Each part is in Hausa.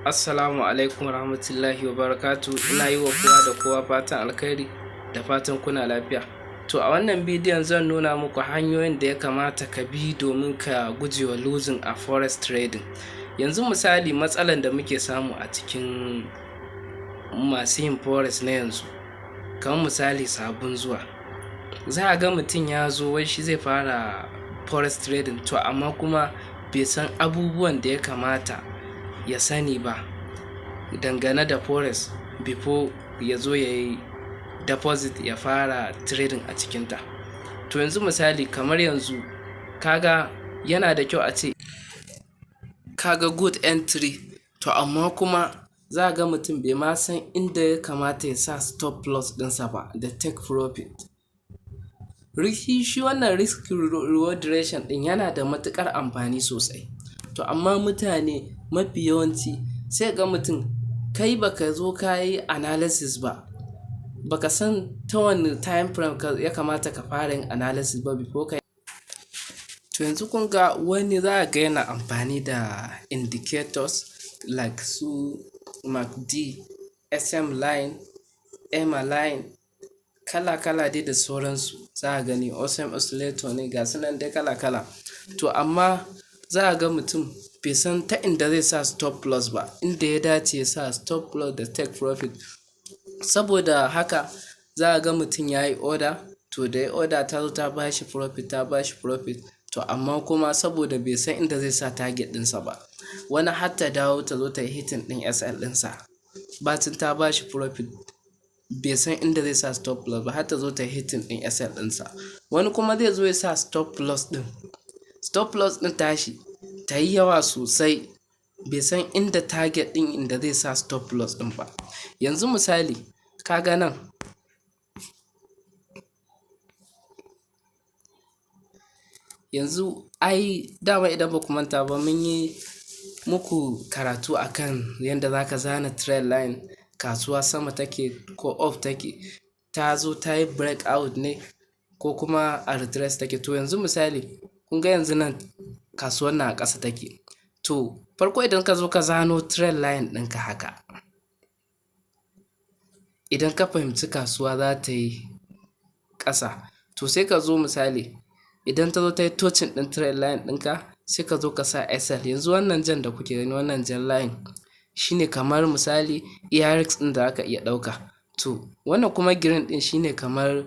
Assalamu alaikum warahmatullahi wabarakatuh. Ina yi wa kowa da kowa fatan alkhairi da fatan kuna lafiya. To, a wannan bidiyon zan nuna muku hanyoyin da ya kamata ka bi domin ka guje wa losing a forex trading. Yanzu misali, matsalan da muke samu a cikin masu yin forex na yanzu, kamar misali sabon zuwa, za a ga mutum ya zo wai shi zai fara forex trading, to amma kuma bai san abubuwan da ya kamata ya sani ba dangane da forex before ya zo ya yi deposit ya fara trading a cikinta. To, yanzu misali, kamar yanzu kaga yana da kyau a ce kaga good entry, to amma kuma za ga mutum bai ma san inda ya kamata ya sa stop loss ɗinsa ba da take profit. Shi wannan risk reward ratio ɗin yana da matuƙar amfani sosai. To, amma mutane mafi yawanci sai ga mutum, kai baka zo ka yi analysis ba, baka san ta wane time frame ya kamata ka fara yin analysis ba before ka. To, yanzu kun ga wani za ga yana amfani da indicators like su MACD, SM line, EMA line, kala-kala dai da sauransu. Za a gani Awesome Oscillator ne, ga su nan dai kala-kala. To, amma za a ga mutum bai san ta inda zai sa stop loss ba, inda ya dace ya sa stop loss da take profit. Saboda haka za a ga mutum ya yi order, to da ya order, ta zo ta ba shi profit, ta ba shi profit, to amma kuma saboda bai san inda zai sa target ɗinsa ba, wani har ta dawo ta zo ta yi hitting ɗin SL ɗinsa. Bacin ta ba shi profit, bai san inda zai sa stop loss ba, har ta zo ta yi hitting ɗin SL ɗinsa. Wani kuma zai zo ya sa stop loss ɗin, stop loss ɗin tashi ta yi yawa sosai, bai san inda target ɗin, inda zai sa stop loss ɗin ba. Yanzu misali, ka ga nan, yanzu ai dama idan ba ku manta ba, mun yi muku karatu akan yadda za ka zana trend line, kasuwa sama take ko up take, ta zo ta yi break out ne ko kuma a retrace take. To, yanzu misali, kun ga yanzu nan kasuwar nan a ƙasa take. To, farko idan ka zo ka zano trend line ɗinka haka, idan ka fahimci kasuwa za ta yi ƙasa, to sai ka zo, misali idan ta zo ta yi touching ɗin trend line ɗinka, sai ka zo ka sa SL. Yanzu wannan jan da kuke gani, wannan jan line shine kamar misali iya risk ɗin da aka iya ɗauka. To, wannan kuma green ɗin shine kamar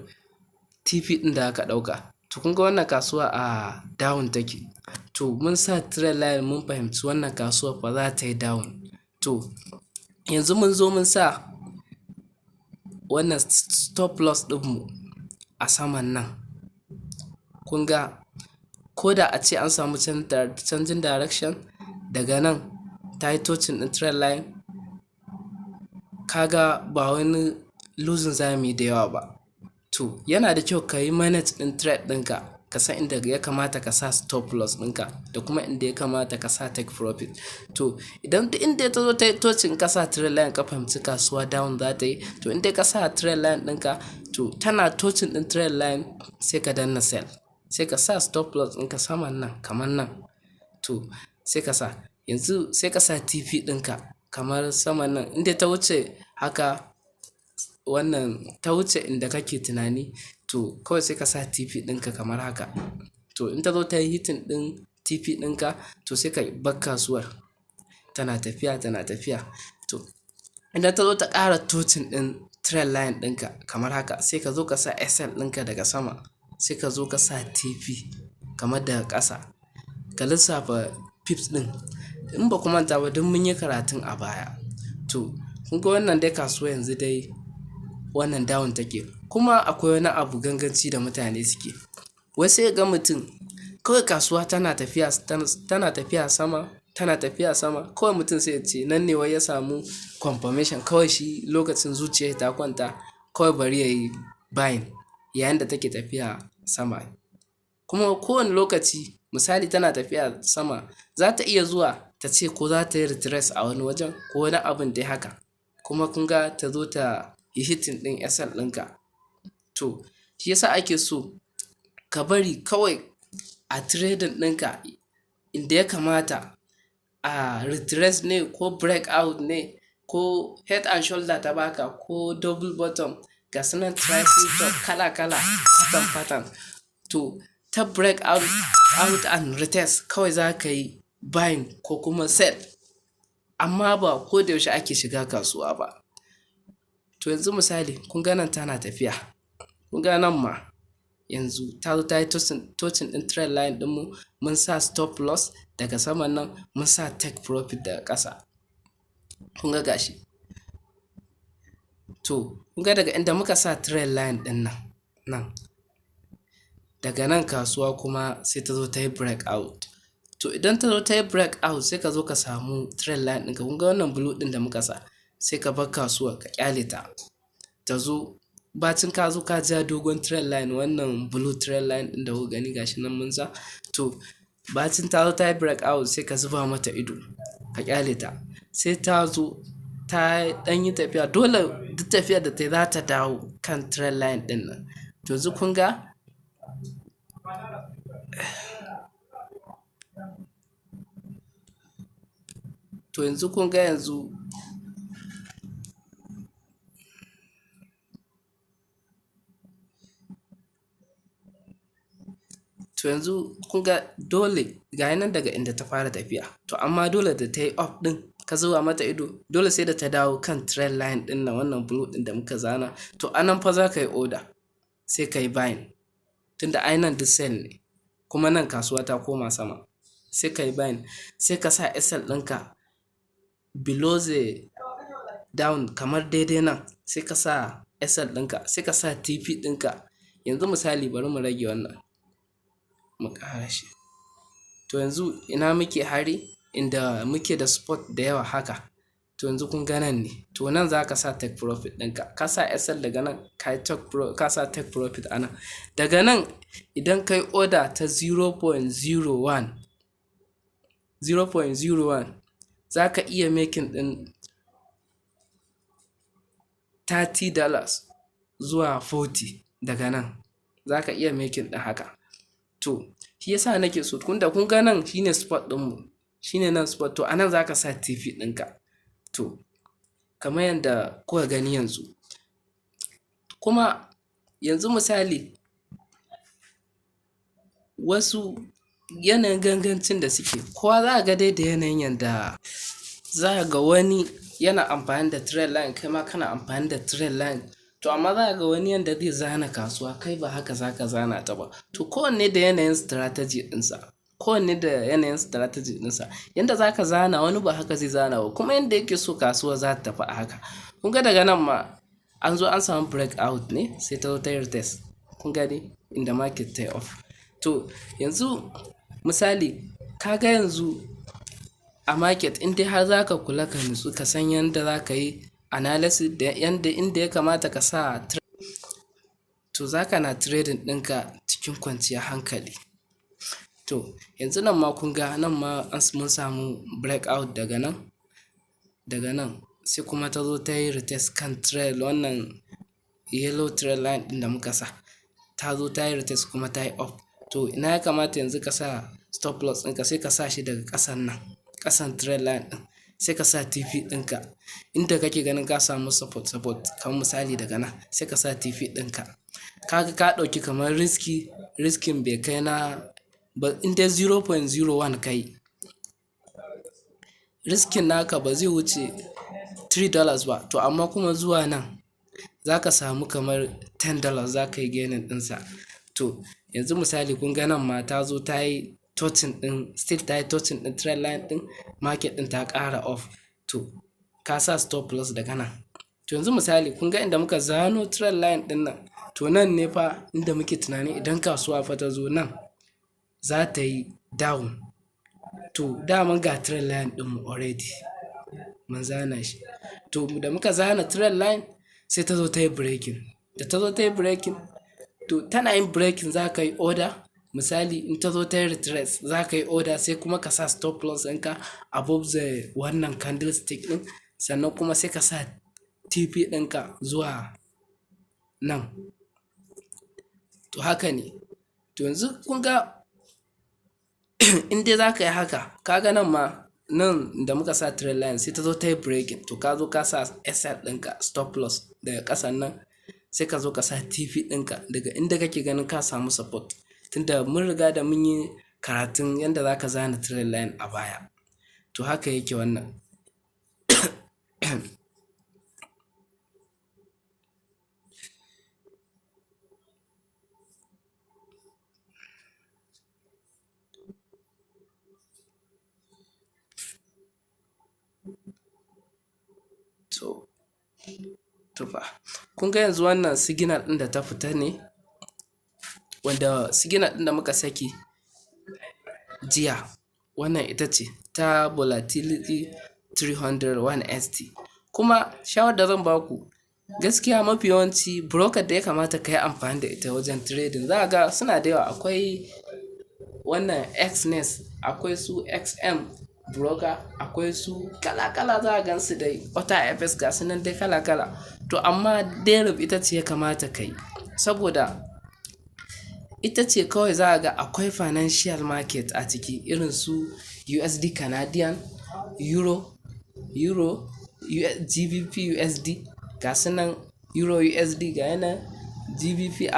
TP ɗin da aka ɗauka. To, kun ga wannan kasuwa a down take. To, mun sa trend line, mun fahimci wannan kasuwar fa za ta yi down. To, yanzu mun zo mun sa wannan stop loss ɗinmu a saman nan. Kun ga ko da a ce an samu canjin direction daga nan, ta yi touching ɗin trend line, kaga ba wani losing za mu yi da yawa ba. To, yana da kyau ka yi manage ɗin trade ɗinka, ka san inda ya kamata ka sa stop loss ɗinka da kuma inda ya kamata ka sa take profit. To, idan duk inda ta zo ta yi touching, ka sa trend line, ka fahimci kasuwa down za ta yi, to inda ka sa trend line ɗinka, to tana touching ɗin trend line, sai ka danna sell, sai ka sa stop loss ɗinka saman nan kamar nan. To, sai ka sa, yanzu sai ka sa TP ɗinka kamar saman nan. Inda ta wuce haka, wannan ta wuce inda kake tunani, to kawai sai ka sa TP ɗinka kamar haka. To, in ta zo ta yi hitting ɗin TP ɗinka, to sai ka bar kasuwar tana tafiya, tana tafiya. To, idan ta zo ta ƙara touching ɗin trend line ɗinka kamar haka, sai ka zo ka sa SL ɗinka daga sama, sai ka zo ka sa TP kamar daga ƙasa, ka lissafa pips ɗin. In ba ku manta ba, duk mun yi karatun a baya. To, kun ga wannan dai kasuwa yanzu dai wannan down take. Kuma akwai wani abu ganganci da mutane suke wai, sai ga mutum kawai kasuwa tana tafiya, tana tafiya sama, tana tafiya sama, kawai mutum sai ya ce nan ne wai ya samu confirmation, kawai shi lokacin zuciyar ta kwanta, kawai bari ya yi buying yayin da take tafiya sama. Kuma kowane lokaci, misali tana tafiya sama, za ta iya zuwa ta ce ko za ta yi retrace a wani wajen ko wani abun dai haka, kuma kun ga ta zo ta yi hitting ɗin SL ɗinka. To, shi yasa ake so ka bari kawai a trading ɗinka inda ya kamata. A retrace ne ko break out ne ko head and shoulder ta baka ko double bottom, ga su nan triple top kala kala, pattern pattern. To, ta break out and retest kawai za ka yi buying ko kuma sell, amma ba ko da yaushe ake shiga kasuwa ba. To, yanzu misali, kun ga nan tana tafiya, kun ga nan ma yanzu ta zo ta yi touching ɗin trend line ɗinmu. Mun sa stop loss daga saman nan, mun sa take profit daga ƙasa. Kun ga gashi. To, kun ga daga inda muka sa trend line ɗin nan nan, daga nan kasuwa kuma sai ta zo ta yi break out. To, idan ta zo ta yi break out, sai ka zo ka samu trend line ɗinka. Kun ga wannan blue ɗin da muka sa, sai ka bar kasuwar, ka ƙyale ta ta zo. Bacin ka zo ka ja dogon trend line, wannan blue trend line ɗin da kuka gani, gashi nan mun sa. To, bacin ta zo ta yi break out, sai ka zuba mata ido, ka ƙyale ta sai ta zo ta ɗan yi tafiya. Dole duk tafiyar da ta yi za ta dawo kan trend line ɗin nan. To, yanzu kun ga, to yanzu kun ga yanzu to yanzu kun ga dole ga nan daga inda ta fara tafiya. To, amma dole da ta yi up ɗin, ka zuba mata ido, dole sai da ta dawo kan trend line ɗin nan, wannan blue ɗin da muka zana. To, anan fa za ka yi order, sai ka yi buying, tunda ai nan duk sell ne, kuma nan kasuwa ta koma sama. Sai ka yi buying, sai ka sa SL ɗinka below the down, kamar daidai nan sai ka sa SL ɗinka, sai ka sa TP ɗinka. Yanzu misali, bari mu rage wannan, mu ƙara shi. To, yanzu ina muke hari, inda muke da support da yawa haka? To, yanzu kun ga nan ne. To, nan za ka sa take profit ɗinka. Ka sa SL daga nan, ka sa take profit a nan. Daga nan idan kai order ta 0.01, 0.01, za ka iya making ɗin $30 zuwa 40. Daga nan za ka iya making ɗin haka. To, shi yasa nake so tunda kun ga nan shine spot ɗinmu, shine nan spot. To, a nan za ka sa TP ɗinka. To, kamar yadda kuka gani yanzu. Kuma yanzu misali, wasu yanayin gangancin da suke, kowa za ga dai da yanayin yanda za ga wani yana amfani da trend line, kai ma kana amfani da trend line. To, amma za ga wani yanda zai zana kasuwa, kai ba haka za ka zana ta ba. To, kowanne da yanayin strategy ɗinsa, kowanne da yanayin strategy ɗinsa. Yanda za ka zana, wani ba haka zai zana ba, kuma yanda yake so kasuwa za ta tafi a haka. Kun ga daga nan ma an zo an samu break out ne, sai ta zo ta yi retest. Kun gani inda market ta yi off. To, yanzu misali, ka ga yanzu a market, in dai har za ka kula, ka nutsu, ka san yanda za ka yi analysis da yanda inda ya kamata ka sa, to za ka na trading ɗinka cikin kwanciyar hankali. To, yanzu nan ma kun ga nan ma mun samu break out daga nan, daga nan sai kuma ta zo ta yi retest kan trail, wannan yellow trend line ɗin da muka sa. Ta zo ta yi retest kuma ta yi up. To, ina ya kamata yanzu ka sa stop loss ɗinka? Sai ka sa shi daga ƙasan nan, ƙasan trend line ɗin. Sai ka sa TP ɗinka inda kake ganin ka samu support, kamar misali daga nan sai ka sa TP ɗinka. Kaga ka ɗauki kamar riskin bai kai na ba. In dai 0.01 kai, riskin naka ba zai wuce $3 ba. To, amma kuma zuwa nan za ka samu kamar $10, za ka yi gaining ɗinsa. To, yanzu misali, kun ga nan ma ta zo ta yi touching ɗin, still ta yi touching ɗin trend line ɗin, market ɗin ta ƙara off. To, ka sa stop loss daga nan. To, yanzu misali, kun ga inda muka zano trend line ɗin nan. To, nan ne fa inda muke tunanin idan kasuwa fa ta zo nan za ta yi down. To, daman ga trend line ɗinmu already mun zana shi. To, da muka zana trend line, sai ta zo ta yi breaking. Da ta zo ta yi breaking, to tana yin breaking za ka yi order. Misali, in ta zo ta yi retrace, za ka yi order, sai kuma ka sa stop loss ɗinka above the wannan candlestick ɗin, sannan kuma sai ka sa TP ɗinka zuwa nan. To, haka ne. To, yanzu kun ga in dai za ka yi haka, ka ga nan ma Nan da muka sa trend line, sai ta zo ta yi breaking. To, ka zo ka sa SL ɗinka, stop loss, daga ƙasan nan, sai ka zo ka sa TP ɗinka daga inda kake ganin ka samu support, tunda mun riga da mun yi karatun yadda za ka zana trend line a baya. To, haka yake wannan. To fa, kun ga yanzu wannan signal ɗin da ta fita ne, wanda signal ɗin da muka saki jiya, wannan ita ce ta volatility 300 1ST. Kuma shawarar da zan baku gaskiya, mafi yawanci broker da ya kamata ka yi amfani da ita wajen trading, za ga suna da yawa. Akwai wannan Exness, akwai su XM Broker, akwai su kala-kala, za a gan su dai, OctaFX, ga su nan dai kala-kala. To, amma Deriv ita ce ya kamata ka yi, saboda ita ce kawai za a ga akwai financial market a ciki, irin su USD Canadian, Euro, GBP USD, ga su nan Euro USD, ga yana GBP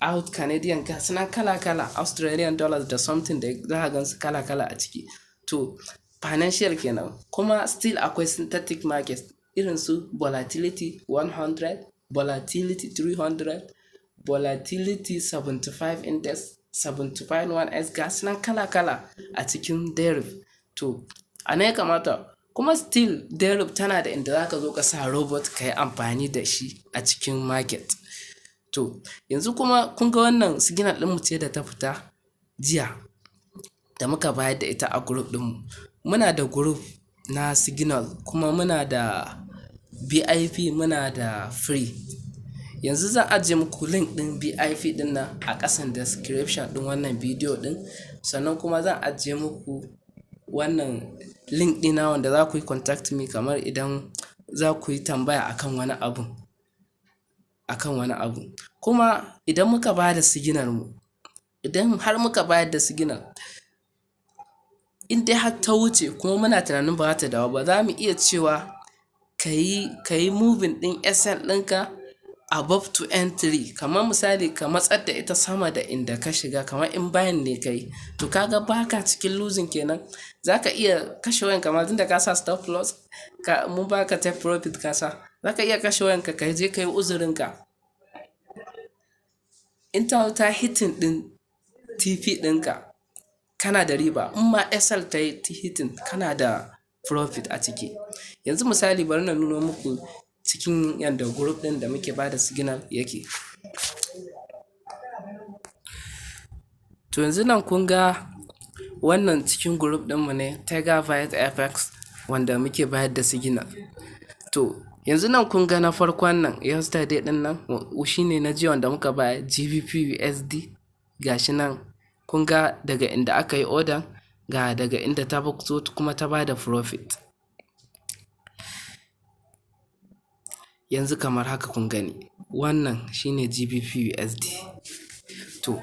AUD Canadian, ga su nan kala-kala, Australian dollars da something da za a gan su kala-kala a ciki. To, financial kenan. Kuma still akwai synthetic market irin su volatility 100, volatility 300, volatility 75 index, 75 1S, ga su nan kala-kala a cikin Deriv. To, a nan ya kamata. Kuma still Deriv tana da inda za ka zo ka sa robot ka yi amfani da shi a cikin market. To, yanzu kuma kun ga wannan signal ɗinmu ce da ta fita jiya da muka bayar da ita a group ɗinmu. Muna da group na signal, kuma muna da VIP, muna da free. Yanzu zan ajiye muku link ɗin VIP ɗin nan a ƙasan description ɗin wannan bidiyo ɗin. Sannan kuma zan ajiye muku wannan link ɗina wanda za ku yi contact me, kamar idan za ku yi tambaya akan wani abu. Akan wani abu. Kuma idan muka ba da signal mu, idan har muka bayar da signal, in dai har ta wuce kuma muna tunanin ba za ta dawo ba, za mu iya cewa ka yi moving ɗin SL ɗinka above to entry. Kamar misali, ka matsar da ita sama da inda ka shiga, kamar in buying ne ka yi. To, ka ga baka cikin losing kenan. Za ka iya kashe wayanka ma, tunda ka sa stop loss, ka mun baka take profit ka sa. Za ka iya kashe wayanka ka je ka yi uzurinka. In ta ta hitting ɗin TP ɗinka, kana da riba. In ma SL ta yi hitting, kana da profit a ciki. Yanzu misali, bari na nuno muku cikin yanda group ɗin da muke ba da signal yake. To, yanzu nan kun ga wannan cikin group ɗinmu ne, Tiger Vibes FX, wanda muke bayar da signal. To, yanzu nan kun ga na farkon nan, yesterday ɗin nan, shine na jiya wanda muka bayar, GBP USD, gashi nan. Kun ga daga inda aka yi order, ga daga inda ta zo kuma ta ba da profit. Yanzu kamar haka kun gani, wannan shine GBP USD. To,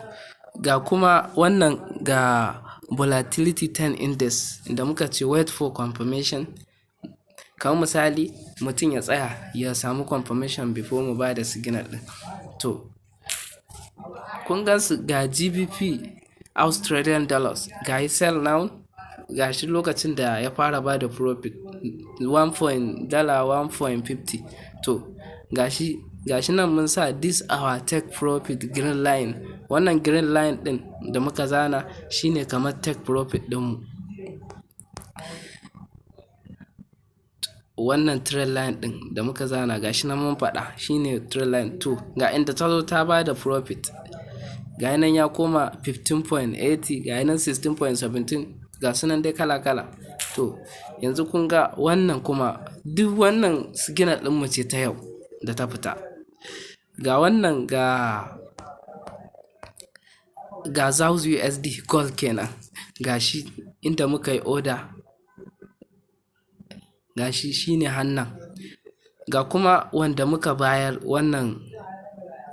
ga kuma wannan, ga volatility 10 index, inda muka ce wait for confirmation. Kamar misali, mutum ya tsaya ya samu confirmation before mu ba da signal ɗin. To, kun gan su, ga GBP Australian dollars, ga yi sell now, ga shi lokacin da ya fara ba da profit, one point dala 1.50. To, ga shi nan mun sa this our take profit green line. Wannan green line ɗin da muka zana shine kamar take profit ɗinmu. Wannan trend line ɗin da muka zana, ga shi nan mun faɗa shine trend line. To, ga inda ta zo ta ba da profit. Ga nan ya koma 15.80, ga nan 16.17, ga su nan dai kala kala. To, yanzu kun ga wannan kuma, duk wannan signal ɗinmu ce ta yau da ta fita. Ga wannan, ga XAU USD gold kenan. Ga shi inda muka yi order. Ga shi shine hannan. Ga kuma wanda muka bayar, wannan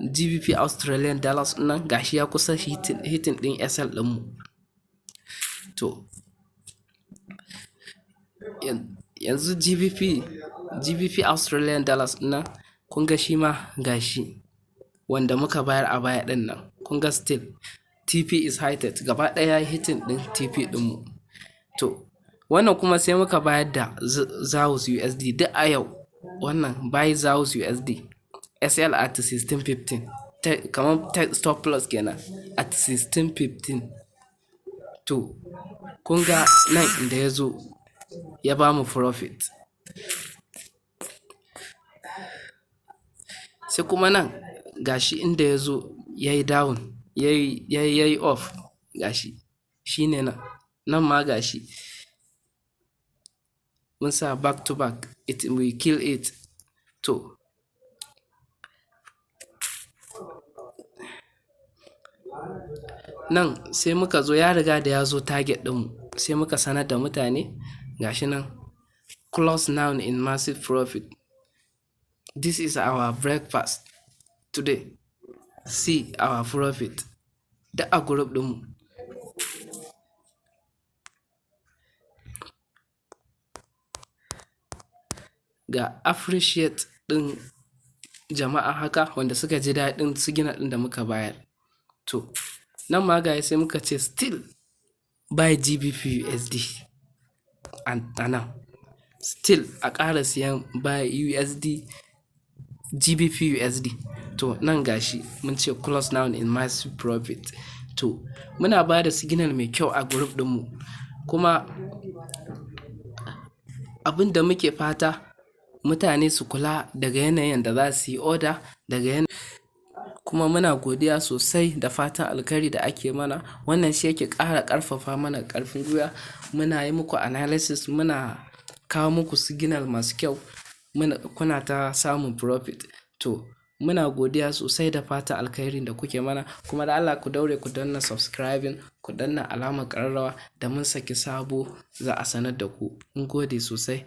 GBP Australian dollars nan, ga shi ya kusa hitting ɗin SL ɗinmu. To, Yanzu GBP Australian dollars nan, kun ga shi ma gashi wanda muka bayar a baya ɗin nan. Kun ga still TP is hitted, gaba ɗaya yayi hitting ɗin TP ɗinmu. To, wannan kuma sai muka bayar da XAU USD duk a yau. Wannan buy XAU USD SL at 1615, kamar stop loss kenan at 1615. To, kun ga nan inda ya zo ya bamu profit. Sai kuma nan gashi inda ya zo ya yi down, ya yi off gashi, shine nan. Nan ma gashi mun sa back to back, it we kill it. To, nan sai muka zo, ya riga da ya zo target ɗinmu, sai muka sanar da mutane gashi nan, close now in massive profit. This is our breakfast today. See our profit. Duk a group ɗinmu. Ga appreciate ɗin jama'a haka wanda suka ji daɗin signal ɗin da muka bayar. To, nan ma ga sai muka ce still buy GBP USD a nan. Still a ƙara siyan buy USD, GBP USD. To, nan gashi mun ce close now in massive profit. To, muna ba da signal mai kyau a group ɗinmu. Kuma abin da muke fata, mutane su kula daga yanayin da za su yi order daga yana. Kuma muna godiya sosai da fatan alkhairi da ake mana. Wannan shi yake ƙara ƙarfafa mana ƙarfin gwiwa. Muna yi muku analysis, muna kawo muku signal masu kyau, muna kuna ta samun profit. To, muna godiya sosai da fatan alkhairin da kuke mana. Kuma da Allah ku daure ku danna subscribing, ku danna alamar ƙararrawa, da mun saki sabo za a sanar da ku. Mun gode sosai.